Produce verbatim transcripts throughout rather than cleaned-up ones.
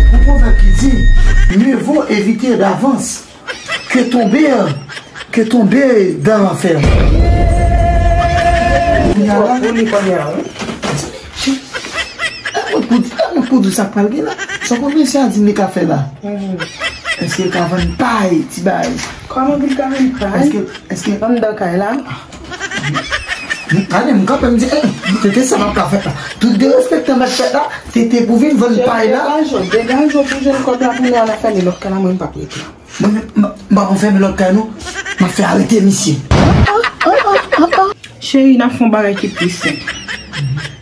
Yon pwovèb ki di, mieux vaut éviter d'avance que tomber, que tomber dans l'enfer. Kounye a la, Pou li kounye a, wi. Chè, e mwen pou di, e mwen pou di sa k pral gen la. Sa w konn mesye a di m li ka fè la? Èske l ka vann pay, ti bay? Kòman pou l ka vann pay? Èske, èske anndan kay la? Gade, m kanpe, m di, eh, Tete, sa m ap ka fè la? Tout derespektan mèt fèt la, Tete pou vin vann pay la. Degaje w, degaje w pou jwenn kòb la pou nou al fèmen lòt kay la, mwen m p ap rete. Mwen menm, m, m pa konn fèmen lòt kay nou, m ap fè arete misye. Cheri, n ap fè yon bagay ki pi senp.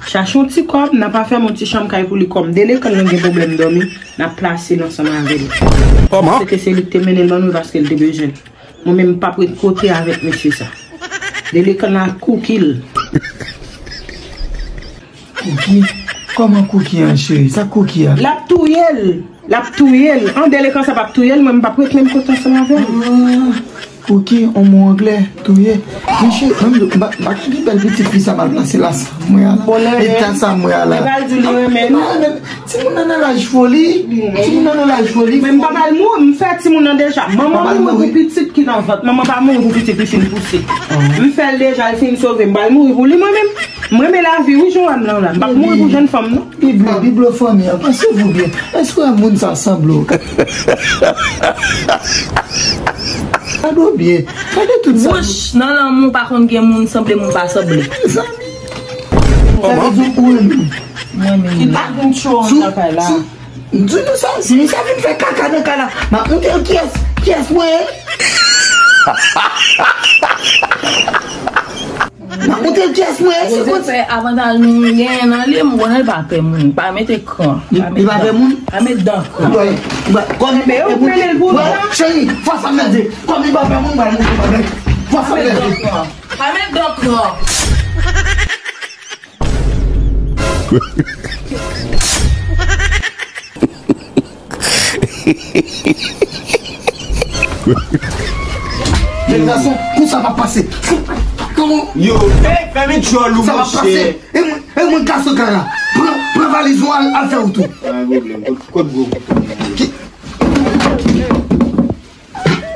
Chache yon ti kòb, n ap fèmen yon ti chanm kay pou li kòm. Delekan nan gen pwoblèm dòmi, n ap plase l ansanm avè l. Kòman? Se ke se li ki te mennen l ban nou paske l te bezwen l. Mwen menm, m p ap ret kote avèk mesye sa. Delekan nan ap kouki l. Kouki? Kòman kouki an, cheri? Sa kouki a? L ap touye l. L ap touye l. An, delekan sa p ap touye l, mwen, m p ap ret menm kote ansanm avè l. Ah, kouki, on mo anglè, touye. Men cheri, mwen, m pa, m pa ka gen bèl pitit fi sa mal plase la, sa m wè a la. Eta sa m wè a la. Li pral di li renmen nou. Timoun nan nan laj foli. Timoun nan nan laj foli. Men m pa pral mouri, m fè timoun nan deja. Manman mouri pou pitit ki nan vant. Manman pa mouri pou pitit li fin pouse. M fè l deja, l fin sove. M pral mouri pou li, mwen menm. M renmen lavi, wi, jan w wè m lan la. M p ap mouri pou jèn fanm, non. Biblo, biblo fanmi an, panse vou byen. Èske w wè moun sa sanble w? Gade w byen. Gade tout sa. Wouch, nan lanmou pa konn gen moun sanble, moun pa sanble. Mezanmi. Sa vle di ou renmen m. Mwen menm. Ki pa konn tchou an nan kay la. M di nou sa, si misye vin fè kaka nan kay la, m ap montre l kiyès, kiyès mwen ye. M ap montre l kiyès mwen ye, se Joseph konsa. Fè avantaj nou genyen nan li, m konnen l pa pè moun. Pa mete kran. Li, li pa pè moun? Pa met dan kran. Bon, bon, kòm li pa pè moun, bon, cheri, fòs ap mède. Kòm li pa pè moun, m pral montre l bagay. Fòs ap mède. Pa met dan kran. Jèn gason, konsa p ap pase. Kòman? Yo, fè, fèmen djòl ou, monchè. Sa p ap pase. E mwen, e mwen gason kay la. Pran, pran valiz ou al, al fè wout ou. Pa gen pwoblèm. Kot, kot gwo bout? Ki?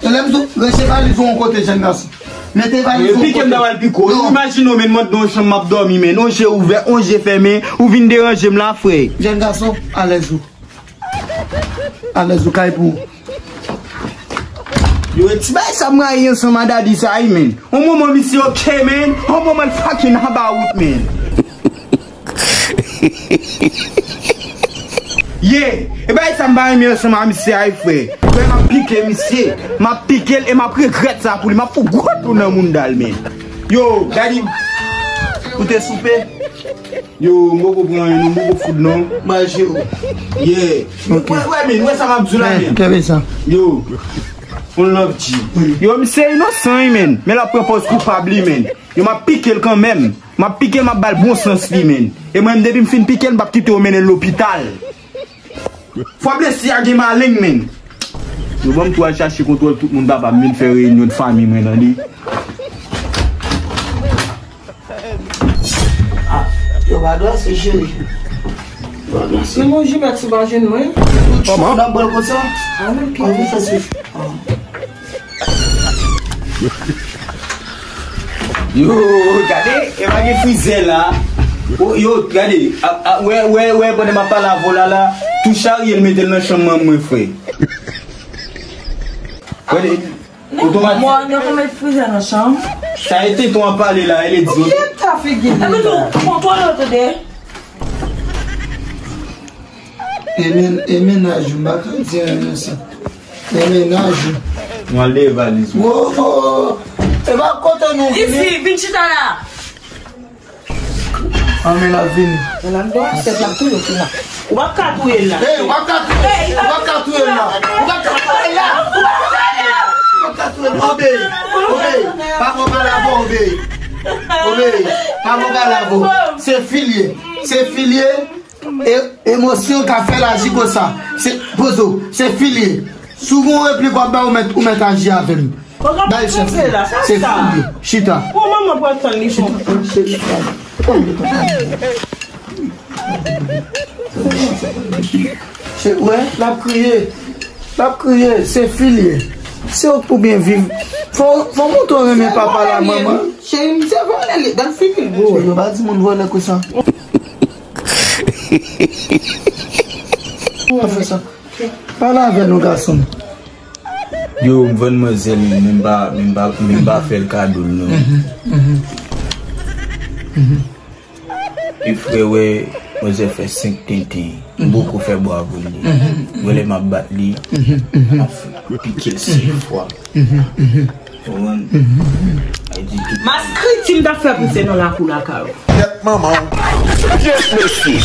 Lè m di w, ranje valiz ou yon kote, jèn gason. Mete valiz ou yon kote. Pike m ta pral pike w. Non. Imajine w, men, mwen nan yon chanm m ap dòmi, men. On je ouvè, on je fèmen, ou vin deranje m la, frè. Jèn gason, alèz ou. Alèz ou, kay pou ou. Yo, e ti bagay sa m rayi ansanm a daddy sa, wi, men. On moman misye ok, men. On moman l fucking about, men. Ye, e bagay sa m pa renmen ansanm a misye a, wi, frè. Frè, m ap pike misye. M ap pike l e m ap regrèt sa pou li. M ap fout gwo tou nan mounda l, men. Yo, daddy, ou te soupe? Yo, m poko pran anyen, non, m poko fout, non. Manje ou. Yeah. Ok. Wè, wè, men, wè sa m ap di w la, men. Kenbe sa. Yo, on love G. Yo, misye inosan, wi, men. Men l ap pran pòz koupab li, men. Yo, m ap pike l kanmenm. M ap pike l, m ap ba l bon sans li, men. E mwen menm, depi m fin pike l, m p ap kite yo mennen l lopital. Fwa blesi a gen maleng, men. Yo, ban m tou al chache kontwòl tout moun, papa, m vin fè reyinyon fanmi mwen, tande. Ah, yo pa danse, cheri. Yo pa danse. Men mon jimèt sou vajin mwen. Kòman? N ap bwè l konsa? Ah, men ki. An nou fè sou. Ah. Yo, gade, e pa gen frizè la. O, yo, gade, a, a, wè, wè, wè, pandan m ap pale avè w la, la, tou charye l mete l nan chanm mwen, frè. Gade, otomatik. Mwen, nou konn met frizè nan chanm. Sa e tonton ap pale la, e le di. Kiyès ta figi li? Epi tou, kontwole yo tou de. E men, e mennaj ou, m pa ka di anyen sa. E mennaj ou. Mwen al dèyè valiz ou. Wo, wo, wo. E pa kote nou vini. Isi, vin chita la. An men l ap vini. Nan dèyè tèt la touye w la. Ou p ap ka touye l la. Ey, ou p ap ka touye l la. Ou p ap ka touye l la. Ou p ap ka touye l la. Ou p ap ka touye l la. Obeyi. Obeyi. Pa fò pale avè w, obeyi. Obeyi. Pa fò pale avè w. Se fi l ye. Se fi l ye. E, emosyon ka fè l aji konsa. Se, poze w, se fi l ye. Si w gen yon replik w ap bay, ou mèt, ou mèt aji avè m. Bay chans li. Se fi l ye. Chita. Pou manman pral tann li. Chita. Chita. Chita. Wè, l ap kriye. L ap kriye, se fi l ye. Se ou k pou byen viv. Fò, fò montre w renmen papa la, manman. Cheri, misye fò l dan figi l gwo. Yo pa di moun vòlè konsa. Ou pa fè sa. Pale avè nou, gason. Yo, m vann manzè l, men m pa, men m pa, men m pa fè l kado l, non. E frè, wè, manzè fè senk tenten, m poko fè bwa pou li. Wè, lè m ap bat li, m ap pike l senk fwa. Ou konprann? Ay di tout. Maskriti m t ap fè pou se nan lakou lakay ou. Kèt manman w. Kèt mesye.